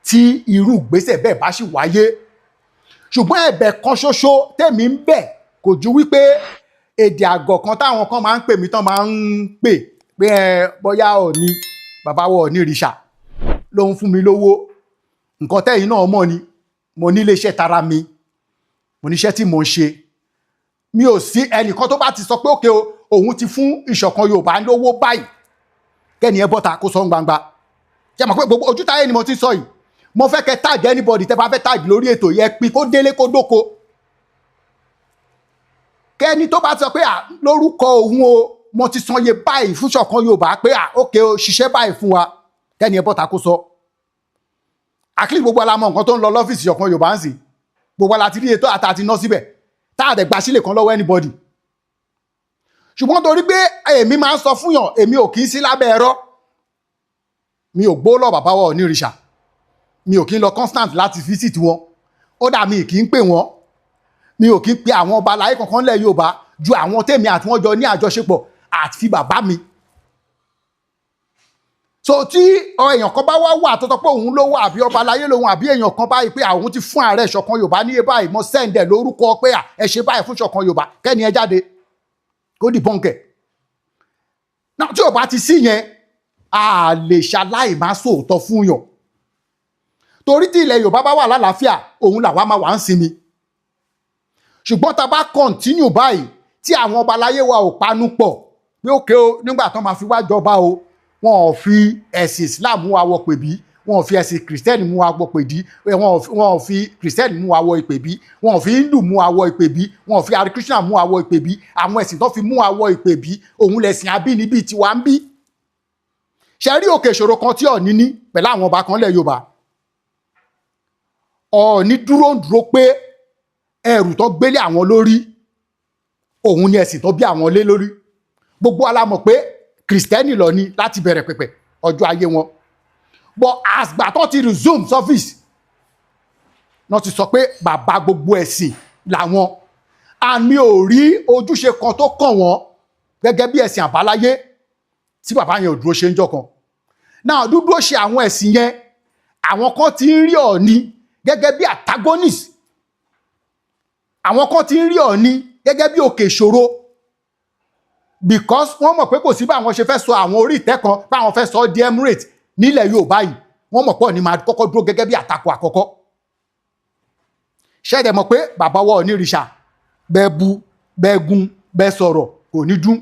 tí irú ìgbésẹ̀ bẹ́ẹ̀ bá sì wáyé. Ṣùgbọ́n ẹ̀bẹ̀ kan ṣoṣo tèmi ń bẹ̀ kò ju wípé èdè àgọ̀ kan táwọn kan máa ń pè mí, tán máa ń pè pé ẹ bóyá Ọọ̀ni, bàbá wa Ọọ̀ni ìrìṣà ló ń fún mi lówó. Nǹkan tẹ́yìn náà mọ̀ ni, mo ní iléeṣẹ́ tara mi, mo níṣẹ́ tí mo ń ṣe. Mi ò sí ẹnìkan tó bá ti sọ pé òkè o, òun ti fún ìṣọ̀kan Yorùbá lówó báyìí, kẹ́ni ẹ bọ́ta kó sọ ń gbangba. Ṣe mọ̀ pé gbogbo ojú táyé ni mo ti sọ yìí? Mo fẹ́ kẹ́ tag anybody tẹ́ bá fẹ́ tag lórí ètò yẹn, pin kó délé kó dóko. Kẹ́ni tó bá sọ pé à lórúkọ òun o, mo ti san iye báyìí fún ìṣọ̀kan Yorùbá, pé à ókè o, ṣiṣẹ́ báyìí fún wa, kẹ́ni ẹ bọ́ta kó sọ. At least gbogbo alamọ nǹkan tó ń lọ lọ́fíìsì ìṣọ̀kan Yorùbá ń sìn. Gbogbo ala ti rí ètò àtàtì ná síbẹ̀ tá a dẹ̀ gba sílẹ̀ kan lọ́wọ́ anybody. Ṣùgbọ́n torí pé èmi máa ń sọ fún yàn, èmi ò kì í sí lábẹ́ ẹ̀rọ, mi ò gbó lọ bàbá wa onírìṣà, mi ò kí ń lọ constant láti visit wọn, ó dà mí kì í pè wọ́n, mi ò kí ń pe àwọn ọba aláyé kankan lẹ̀ Yorùbá ju àwọn tèmi àti wọn jọ ní àjọṣepọ̀ àti bàbá mi. So tí èèyàn kan bá wá wà tó sọ pé òun ló wà, àbí ọba aláyé lòun, àbí èèyàn kan báyìí pé àwọn ti fún ààrẹ ìṣọ̀kan Yorùbá ní báyìí, mo send ẹ̀ lórúkọ pé à ẹ ṣe báyìí fún ìṣọ̀kan Yorùbá, kẹ́ni ẹ jáde kó dìbọ́nkẹ̀ náà. Tí ò bá ti sí yẹn, A lè ṣaláì má sòótọ́ fún yàn, torí tí ilẹ̀ Yorùbá bá wà lálàáfíà, òun làwa máa wà ń sinmi. Ṣùgbọ́n tá a bá continue báyìí, tí àwọn ọba aláyé wa ò panu pọ̀ pé òkè o, nígbà tán máa fi wá jọba o, wọn ò fi ẹ̀sìn Islam mú wa wọ pèbí, wọn ò fi ẹ̀sìn Christian mú wa wọ pèdí, wọn ò fi Christian mú wa wọ ìpèbí, wọn ò fi Hindu mú wa wọ ìpèbí, wọn ò fi Hare Krishna mú wa wọ ìpèbí. Àwọn ẹ̀sìn tó fi mú wa wọ ìpèbí, òun lẹ̀sìn abínibí tiwa ń bí. Ṣe rí òkè ìṣòro kan tí Ọọ̀ni ní pẹ̀lú àwọn ọba kan lẹ̀ Yorùbá? Ọọ̀ni dúró ń dúró pé ẹrù tó gbélé àwọn lórí, òun ni ẹ̀sìn tó bí àwọn lé lórí. Gbogbo wa la mọ̀ pé Kìrìsìtẹ́nì lọ ní láti bẹ̀rẹ̀ pẹ̀pẹ̀ ọjọ́ ayé wọn, but àgbà tó ti resume service náà ti sọ pé bàbá gbogbo ẹ̀sìn làwọn. Àmì ò rí ojúṣe kan tó kàn wọ́n gẹ́gẹ́ bí ẹ̀sìn àbáláyé tí bàbá yẹn ò dúró ṣe ń jọ kan náà dúdú ṣe àwọn ẹ̀sìn yẹn. Àwọn kan ti ń rí Ọọ̀ni gẹ́gẹ́ bí antagonist, àwọn kan ti ń rí Ọọ̀ni gẹ́gẹ́ bí òkè ìṣòro, because wọ́n mọ̀ pé kò sí báwọn ṣe fẹ́ sọ àwọn orí ìtẹ́ kan, báwọn fẹ́ sọ di emirate nílẹ̀ Yorùbá yìí. Wọ́n mọ̀ pé Ọọ̀ni máa kọ́kọ́ dúró gẹ́gẹ́ bí àtakò àkọ́kọ́. Ṣẹ́ẹ̀dẹ̀ mọ̀ pé bàbá wa Ọọ̀ni rìṣà, bẹ́ẹ̀ bu, bẹ́ẹ̀ gun, bẹ́ẹ̀ sọ̀rọ̀, kò ní dún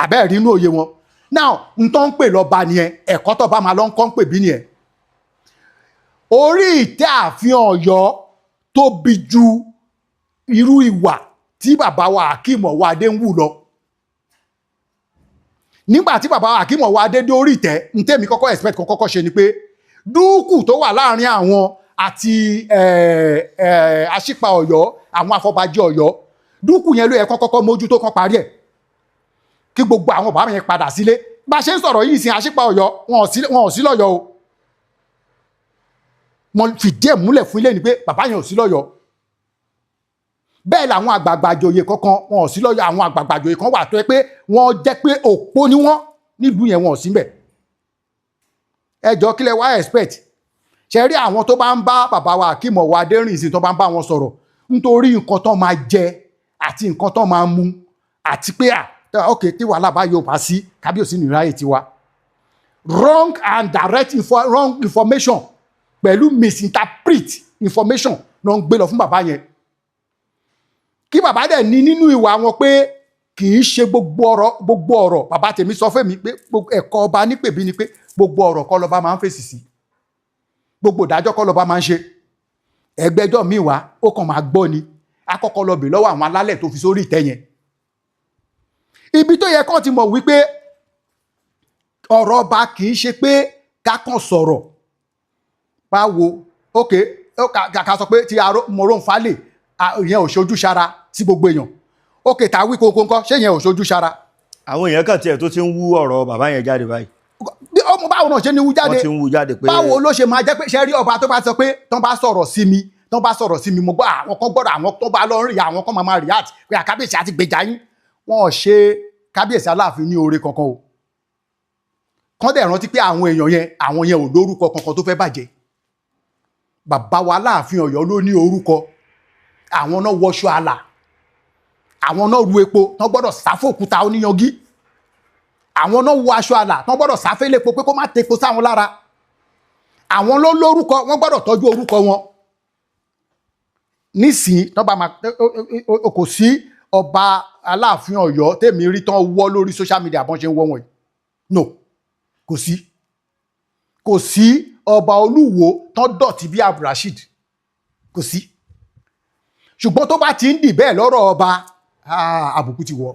àbẹ́ẹ̀ rí inú òye wọn. Now, n tó ń pè lọ́ba nìyẹn. Ẹ̀kọ́ tó bá máa lọ ń kọ́ ń pè bí nìyẹn. Orí ìtẹ́ ààfin Ọ̀yọ́ tóbi ju irú ìwà tí bàbá wa Akeem Ọwọ́adé ń wù lọ. Nígbà tí bàbá wa Akeem Ọwọ́adé dé orí ìtẹ́, n tẹ́mi kọ́kọ́ expect kó kọ́kọ́ ṣe ni pé dúkù tó wà láàrin àwọn àti Aṣípa Ọ̀yọ́, àwọn afọbajẹ Ọ̀yọ́, dúkù yẹn ló yẹ kó kọ́kọ́ mójútó, kán parí ẹ̀, kí gbogbo àwọn bàbá yẹn padà sílé. Bá a ṣe ń sọ̀rọ̀ yìí sin, Aṣípa Ọ̀yọ́ wọn ò sí lọ́yọ̀ o. Mo fìdí ẹ̀ múlẹ̀ fún ilé ni pé bàbá yẹn ò sí lọ́yọ̀. Bẹ́ẹ̀ làwọn àgbààgbà àjòyè kankan wọn ò sí lọ́yọ̀. Àwọn àgbààgbà àjòyè kan wà tó yẹ pé wọ́n jẹ́ pé òpó ni wọ́n nílùú yẹn, wọn ò sí mbẹ̀. Ẹ jọ, kílẹ̀ wá expect? Ṣe rí àwọn tó bá ń bá bàbá wa Akeem Ọwọ́adé rìn sí, tó bá ń bá wọn sọ̀rọ̀ nítorí nǹkan tó máa jẹ àti nǹkan tó máa mu, àti pé à ok, tí wàhálà bá yóò bá sí kábíyèsí nìráyè tiwa, wrong and direct info, wrong information pẹ̀lú misinterpret information ló ń gbé lọ fún bàbá yẹn. Kí bàbá dẹ̀ ní nínú ìwà wọn pé kì í ṣe gbogbo ọ̀rọ̀, gbogbo ọ̀rọ̀. Bàbá tèmi sọ fún mi pé ẹ̀kọ́ ọba nípèbí ni pé gbogbo ọ̀rọ̀ kọ́ lọ́ba máa ń fèsì sí, gbogbo ìdájọ́ kọ́ lọ́ba máa ń ṣe. Ẹgbẹ́jọ́ mi wá, ó kàn máa gbọ́ ni, akọ́kọ́ lọ bè lọ́wọ́ àwọn alálẹ̀ tó fi sórí ìtẹ́ yẹn. Ibi tó yẹ kán ti mọ̀ wípé ọ̀rọ̀ ọba kì í ṣe pé ká kàn sọ̀rọ̀. Báwo? Ok, ká sọ pé ti Moronfálè, ìyẹn ò ṣojú sára sí gbogbo èèyàn. Ok, tá a wí kókó ńkọ́, ṣé ìyẹn ò ṣojú sára? Àwọn èèyàn kan tiẹ̀ tó ti ń wú ọ̀rọ̀ bàbá yẹn jáde báyìí. Bí ọmọ, báwo náà ṣe ní wú jáde? Wọ́n ti ń wú jáde pé Báwo ló ṣe máa jẹ́ pé ṣe rí ọba tó bá sọ pé tán bá sọ̀rọ̀ sí mi, tán bá sọ̀rọ̀ sí mi, mo gbọ́ àwọn kan gbọ́dọ̀, àwọn tó bá lọ ń rí, àwọn kan máa react pé àkábíyèsí àti gbèjà yín. Wọn ò ṣe kábíyèsí Aláàfin ní oore kankan o. Kán dẹ̀ rántí pé àwọn èèyàn yẹn, àwọn yẹn ò lórúkọ kankan tó fẹ́ bàjẹ́. Bàbá wa Aláàfin Ọ̀yọ́ ló ní orúkọ. Àwọn náà wọṣọ àlà, àwọn náà ru epo tán gbọ́dọ̀ sáfòkúta oníyangí, àwọn náà wọ aṣọ àlà tán gbọ́dọ̀ sáfẹ́lẹ́po pé kó má tepo sáwọn lára. Àwọn ló lórúkọ, wọ́n gbọ́dọ̀ tọ́jú orúkọ wọn. Nísìnyí tán bá máa kò sí ọba Aláàfin Ọ̀yọ́ tèmi rí tán wọ́ lórí social media bọ́n ṣe ń wọ́ wọn yìí. No, kò sí. Kò sí ọba Olúwo tán dọ̀tí bí Abdulrasheed, kò sí. Ṣùgbọ́n tó bá ti ń dì bẹ́ẹ̀ lọ́rọ̀ ọba, àbùkù ti wọ̀,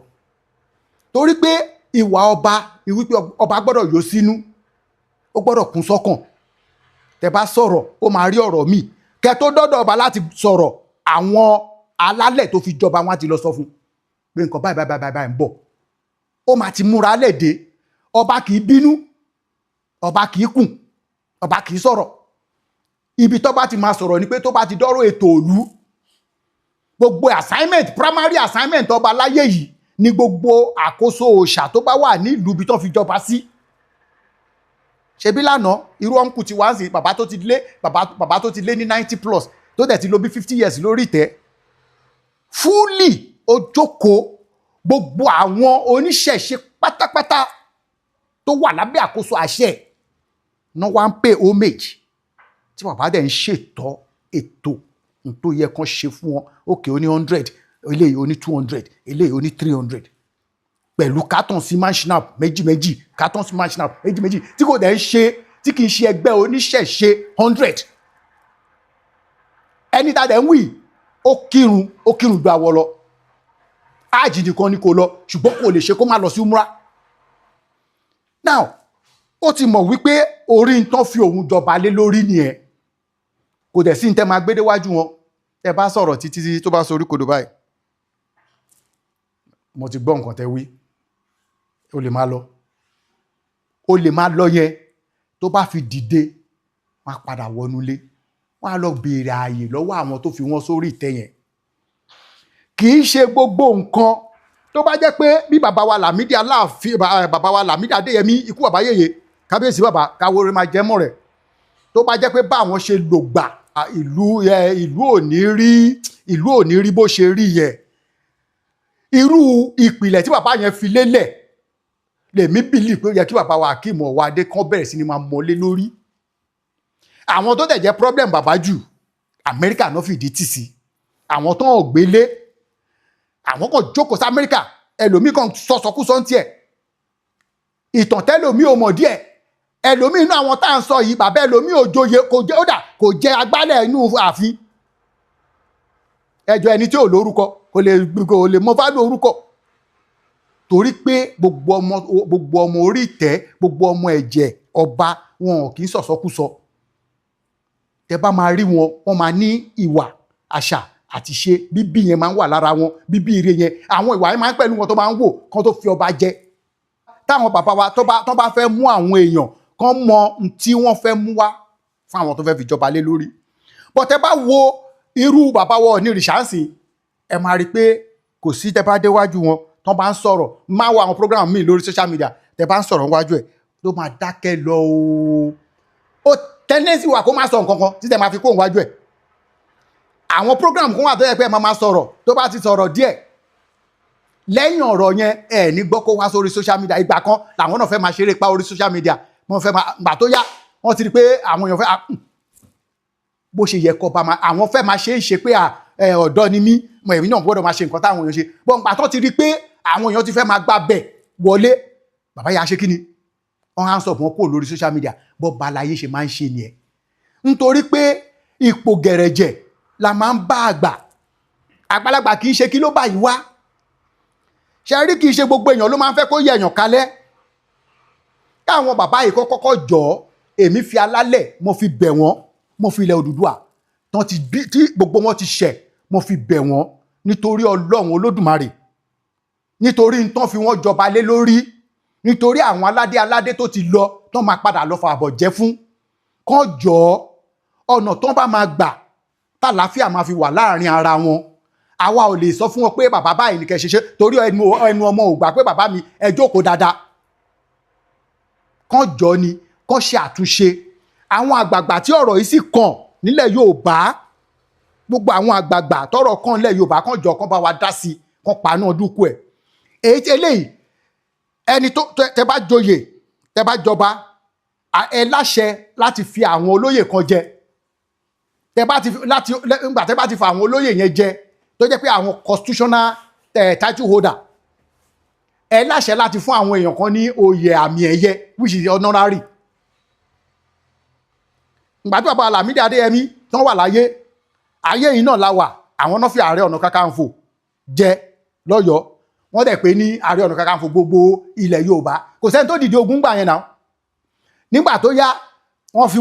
torí pé ìwà ọba ìwípé ọba gbọ́dọ̀ yọ sínú, ó gbọ́dọ̀ kún sọ́kàn. Tẹ́ bá sọ̀rọ̀, ó máa rí ọ̀rọ̀ míì. Kẹ́ tó dọ́dọ̀ ọba láti sọ̀rọ̀, àwọn alálẹ̀ tó fi jọba wọn á ti lọ sọ fún pé nǹkan báyìí báyìí báyìí báyìí ń bọ̀. Ó máa ti múra lẹ́dẹ̀. Ọba kì í bínú, ọba kì í kùn, ọba kì í sọ̀rọ̀. Ibi tó bá ti máa sọ̀rọ̀ ni pé tó bá ti dọ́rọ̀ ètò òlu. Gbogbo assignment, primary assignment ọba láyé yìí ni gbogbo àkóso òòṣà tó bá wà nílùú ibi tó fi jọba sí. Ṣebí lánàá, irú ọ̀nkù ti wá ń sìn, bàbá tó ti lé, bàbá tó ti lé ní 90 plus, tó dẹ̀ ti lò bí 50 years lórí ìtẹ́ fúlì, ó jókòó gbogbo àwọn oníṣẹ̀ṣe pátápátá. tó wà lábẹ́ àkóso àṣẹ ẹ̀ náà wá ń pay homage, tí bàbá dẹ̀ ń ṣètọ́ ètò n tó yẹ kán ṣe fún wọn. Òkè ó ní 100, eléyìí ó ní 200, eléyìí ó ní 300, pẹ̀lú carton sí machinap méjì méjì, carton sí machinap méjì méjì, tí kò dẹ̀ ń ṣe, tí kì í ṣe ẹgbẹ́ oníṣẹ̀ṣe 100. Ẹni tá a dẹ̀ ń wí, ó kírun, ó kírun ju àwọ̀ lọ. Ájì nìkan ni kò lọ, ṣùgbọ́n kò lè ṣe kó má lọ sí umra. Now, ó ti mọ̀ wípé orí ń tán fi òun jọba lé lórí nìyẹn. Kò dẹ̀ sí ní tẹ́ máa gbé déwájú wọn. Tẹ́ bá sọ̀rọ̀ títí tí tó bá sorí kodò báyìí, mo ti gbọ́ nǹkan tẹ́ wí, ó lè má lọ, ó lè má lọ yẹn. Tó bá fi dìde, wọ́n á padà wọnúlé, wọ́n á lọ béèrè ààyè lọ́wọ́ àwọn tó fi wọ́n sórí ìtẹ́ yẹn. Kì í ṣe gbogbo nǹkan tó bá jẹ́ pé bí bàbá wa Lámídì Aláàfin, bàbá wa Lámídì Adéyẹmí, ikú bàbá yèyé, kábíyèsí bàbá káwórè máa jẹ́ mọ́ rẹ̀, tó bá jẹ́ pé bá àwọn ṣe lògbà, ìlú ìlú ò ní rí, ìlú ò ní rí bó ṣe rí yẹn. Irú ìpìlẹ̀ tí bàbá yẹn fi lélẹ̀, lèmi bìlì pé ó yẹ kí bàbá wa Akeem Ọwọ́adé kan bẹ̀rẹ̀ sí ni máa mọ́lé lórí. Àwọn tó dẹ̀ jẹ́ problem bàbá jù, Amẹ́ríkà náà fìdí tì sí. Àwọn tó ń gbélé, àwọn kan jókòó sí Amẹ́ríkà, ẹlòmíì kan sọsọkúsọ ń tiẹ̀, ìtàn tẹ́lòmíì ò mọ̀ díẹ̀. Ẹlòmíì inú àwọn tá à ń sọ yìí, bàbá ẹlòmíì ò joyè, kò jẹ́, ó dà kò jẹ́ agbálẹ̀ inú ààfin. Ẹjọ́ ẹni tí ò lórúkọ kò lè mọ fálù orúkọ, torí pé gbogbo ọmọ orí ìtẹ́, gbogbo ọmọ ẹ̀jẹ̀ ọba, wọn ò kì í sọ̀sọ́kúsọ. Tẹ bá máa rí wọn, wọn máa ní ìwà, àṣà àti ṣe bíbí yẹn máa ń wà lára wọn, bíbí ire yẹn, àwọn ìwà yẹn máa ń pẹ̀lú wọn tó máa ń wò kán tó fi ọba jẹ. Táwọn bàbá wa tó bá fẹ́ mú àwọn èèyàn kán mọ ohun tí wọ́n fẹ́ mú wá fún àwọn tó fẹ́ fi jọba lé lórí. But tẹ bá wo irú bàbá wa ní rìṣáǹsì, ẹ máa rí i pé kò sí, tẹ bá déwájú wọn tó bá ń sọ̀rọ̀, máa wo àwọn program míì lórí social media, tẹ bá ń sọ̀rọ̀ níwájú ẹ̀, ló máa dákẹ́ lọ o. Ó tendency wà kó má sọ nǹkan kan títẹ̀ máa fi kó níwájú ẹ̀. Àwọn program kan wà tó yẹ pé ẹ máa máa sọ̀rọ̀, tó bá ti sọ̀rọ̀ díẹ̀, lẹ́yìn ọ̀rọ̀ yẹn, ẹ ní gbọ́ kó wá sórí social media. Ìgbà kan làwọn náà fẹ́ máa ṣeré pa orí social media, wọ́n fẹ́ máa gbà tó yá, wọ́n ti rí pé àwọn èèyàn fẹ́ bó ṣe yẹ kọ́ bá máa, àwọn fẹ́ máa ṣe é ṣe pé ọ̀dọ́ ni mí, mo èmi náà gbọ́dọ̀ máa ṣe nǹkan táwọn èèyàn ṣe bọ́n. Gbà tó ti rí pé àwọn èèyàn ti fẹ́ máa gbà bẹ̀ wọlé, bàbá yà ṣe kí ni, wọ́n á sọ fún wọn kúrò lórí social media. Bọ́ balaye ṣe máa ń ṣe nìyẹn, nítorí pé ipò gẹ̀rẹ̀jẹ̀ la máa ń bá àgbà. Àgbàlagbà kì í ṣe kí ló bá yìí wá ṣe rí. Kì í ṣe gbogbo èèyàn ló máa ń fẹ́ kó yẹ èèyàn kalẹ̀. Káwọn bàbá yìí kọ́kọ́ jọ, èmi fi alálẹ̀, mo fi bẹ̀ wọ́n, mo fi ilẹ̀ Odùduwà tán ti bí tí gbogbo wọn ti ṣẹ̀, mo fi bẹ̀ wọ́n nítorí Ọlọ́run Olódùmarè, nítorí n tán fi wọ́n jọba lé lórí, nítorí àwọn aládé aládé tó ti lọ tán máa padà lọ fà àbọ̀ jẹ́ fún kán jọ. Ọ̀nà tán bá máa gbà tàlàáfíà máa fi wà láàrin ara wọn, àwa ò lè sọ fún wọn pé bàbá báyìí ní kẹ́ ṣe ṣe, torí ẹnu ọmọ ò gbà pé bàbá mi, ẹ jókòó dáadáa. Kán jọ ni kán ṣe àtúnṣe. Àwọn àgbààgbà tí ọ̀rọ̀ yìí sì kàn nílẹ̀ Yorùbá, gbogbo àwọn àgbààgbà tọ́rọ̀ kàn nílẹ̀ Yorùbá, kán jọ, kán bá wa dá sí i, kán paná dúkú ẹ̀. Èyí tí eléyìí, ẹni tó tẹ bá joyè, tẹ bá jọba, ẹ láṣẹ láti fi àwọn olóyè kan jẹ. Tẹ bá ti láti ńgbà tẹ bá ti fa àwọn olóyè yẹn jẹ, tó jẹ́ pé àwọn constitutional title holder, ẹ láṣẹ láti fún àwọn èèyàn kan ní oyè àmì ẹ̀yẹ, which is honorary. Ìgbà tí bàbá Lámídì Adéyẹmí tán wà láyé, ayé yìí náà la wà, àwọn náà fi Ààrẹ Ọ̀nà Kakanfò jẹ lọ́yọ̀ọ́. Wọ́n dẹ̀ pé ní Ààrẹ Ọ̀nà Kakanfò gbogbo ilẹ̀ Yorùbá. Kò sẹ́ni tó dìde ogun gbà yẹn náà. Nígbà tó yá, wọ́n fi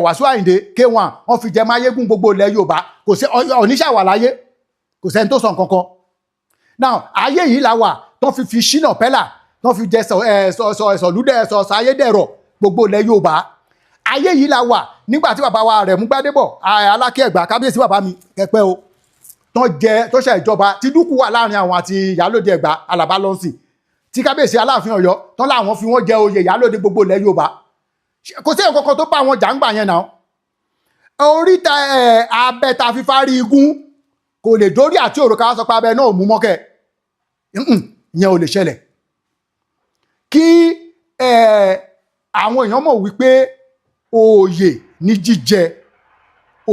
Wàsíù Àyìndé K1, wọ́n fi jẹ máyégún gbogbo ilẹ̀ Yorùbá. Kò sí oníṣà wà láyé, kò sẹ́ni tó sọ nǹkan kan. Now, ayé yìí la wà tó fi Ṣínà Pẹ́là, tó fi jẹ sọ ẹ sọ sọ sọlúdẹ sọ sọ ayédèrò gbogbo ilẹ̀ Yorùbá. Ayé yìí la wà nígbà tí bàbá wa Rẹ̀mú Gbádébọ̀, Aláké Ẹ̀gbá, kábíyèsí bàbá mi kẹpẹ́ o, tán jẹ tó ṣe ìjọba, tí dúkù wà láàrin àwọn àti ìyálòde Ẹ̀gbá, Àlàbá Lọ́nsìn, tí kábíyèsí Aláàfin Ọ̀yọ́ tán láwọn fi wọ́n jẹ oyè ìyálòde gbogbo ilẹ̀ Yorùbá. Kò sí ẹ̀kọ́ kan tó bá wọn jàǹgbà yẹn náà. Oríta ẹ abẹ ta fífárí igun kò lè dórí àti òrùka sọ pé abẹ náà ò mú mọ́kẹ́. Ìyẹn ò lè ṣẹlẹ̀. Kí Àwọn èèyàn mọ̀ wípé oyè ní jíjẹ,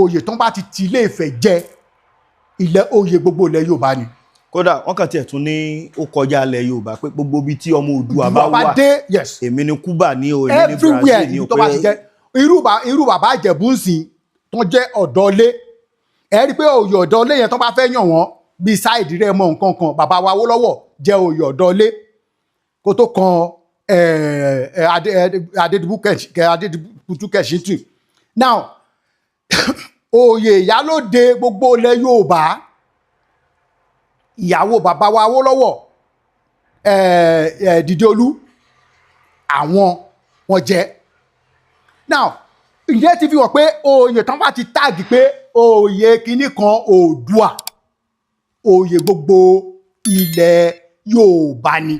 oyè tó ń bá ti ti Ilé Ifẹ̀ jẹ, ilẹ̀ oyè gbogbo ilẹ̀ Yorùbá ni. Kódà wọ́n kàn tiẹ̀ tún ní ó kọjá ilẹ̀ Yorùbá, pé gbogbo ibi tí ọmọ Oòduà bá Bá wà, dé, yes, èmi ní Cuba ní o, èmi ní everywhere, Brazil ní o, ibi tó bá ti jẹ irú bàbá Ìjẹ̀bú ń sìn tó jẹ́ ọ̀dọ́lé, ẹ rí i pé oyè ọ̀dọ́lé yẹn, tó bá fẹ́ yàn wọ́n bíi side rẹ̀ mọ́ nǹkan kan, bàbá wa Awólọ́wọ̀ jẹ́ oyè ọ̀dọ́lé kó tó kan Adédìbú Kẹ̀sìntì. Now, oyè ìyálóde gbogbo ilẹ̀ Yorùbá, ìyàwó bàbá wa Awólọ́wọ̀, Dìdeolú, àwọn wọn jẹ. Now, ìyẹn ti fi hàn pé oyè tán bá ti tag pé oyè kinní kan Oòduà, oyè gbogbo ilẹ̀ Yorùbá ni.